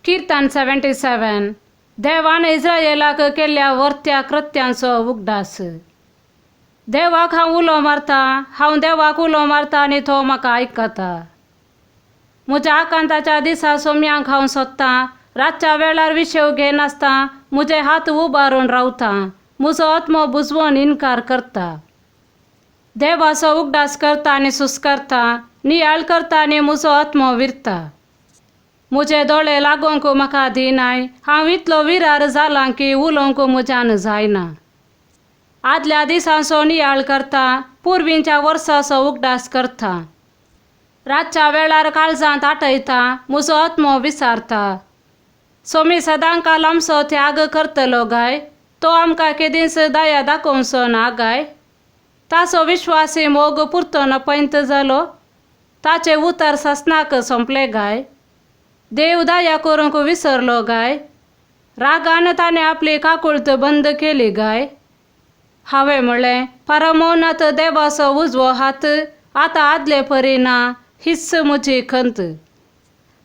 किर्तन 77. देवान इस्रायलाक केल्ल्या वर्त्या कृत्यांचो उगडास. देवाक हांव उलो मारता, हांव देवाक उलो मारता आनी तो म्हाका आयकता. म्हज्या आकांताच्या दिसा सोम्यांक हांव सोदतां, रातच्या वेळार विशेव घेनासता म्हजे हात उबारून रावता, म्हजो आत्मो बुजवून इनकार करता. देवाचो उगडास करता आनी सुस्कारता, नियाळ करता आनी म्हजो आत्मो विरता. म्हजे दोळे लागोंक म्हाका दिनाय, हांव इतलो विरार जालां की उलोवंक म्हज्यान जायना. आदल्या दिसांचो नियाळ करता, पुर्वींच्या वर्साचो उगडास करता. रातच्या वेळार काळजांत आठयता, म्हजो आत्मो विसारता. सोमी सदांकाल आमचो त्याग करतलो गाय, तो आमकां केदींच दया दाखोवचो ना गाय. ताचो विश्वासी मोग पुरतो नपयंत जालो, ताचें उतर ससनाक सोंपलें गाय. देव दया करूंक विसरलो गाय, रागान ताणें आपली काकुळट बंद केली गाय. हांवें म्हणलें, परमोनाथ देवाचो उजवो हात आतां आदले परी ना, हीच म्हजी खंत.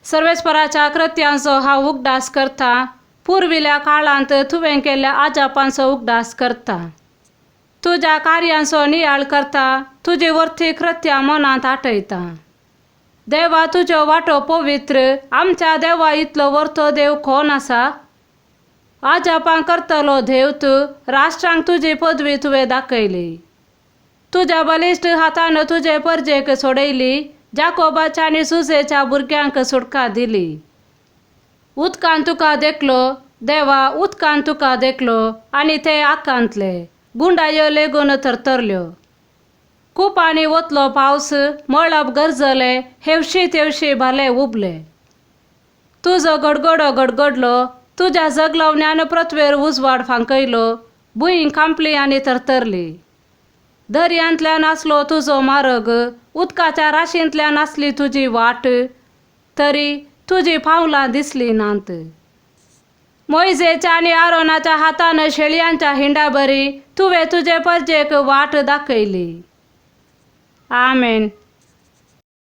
सर्वेस्पराच्या कृत्यांचो हांव उगडास करता, पुर्विल्ल्या काळांत तुवें केल्ल्या आजापांचो उगडास करता. तुज्या कार्यांचो नियाळ करता, तुजी वर्थी कृत्यां मनांत आठयता. देवा तुज्यो वाटो पवित्र, आमच्या देवा इतलो वर्थो देव कोण आसा? आजापां करतलो देव तूं, राष्ट्रांक तुजी पदवी तुवें दाखयली. तुज्या बलिश्ट हातान तुजे परजेक सोडयली, जाकोबाच्या आनी सुजेच्या भुरग्यांक सुटका दिली. उदकान तुका देखलो देवा, उदकान तुका देखलो आनी ते आकांतले, गुंडायो लेगून थरथरल्यो. कुपांनी वतलो पावस, मळब गरजले, हेवशी तेवशी भाले उबले. तुजो गडगडो गडगडलो, तुज्या जगलावण्यान पृथ्वेर उजवाड फांकयलो, भूंय कांपली आनी थरथरली. दर्यांतल्यान आसलो तुजो मार्ग, उदकाच्या राशींतल्यान आसली तुजी वाट, तरी तुजी पावलां दिसली नात. मोयजेच्या आनी आरोनाच्या हातान शेळयांच्या हिंडा बरी तुवें तुजे परजेक वाट दाखयली. आमेन.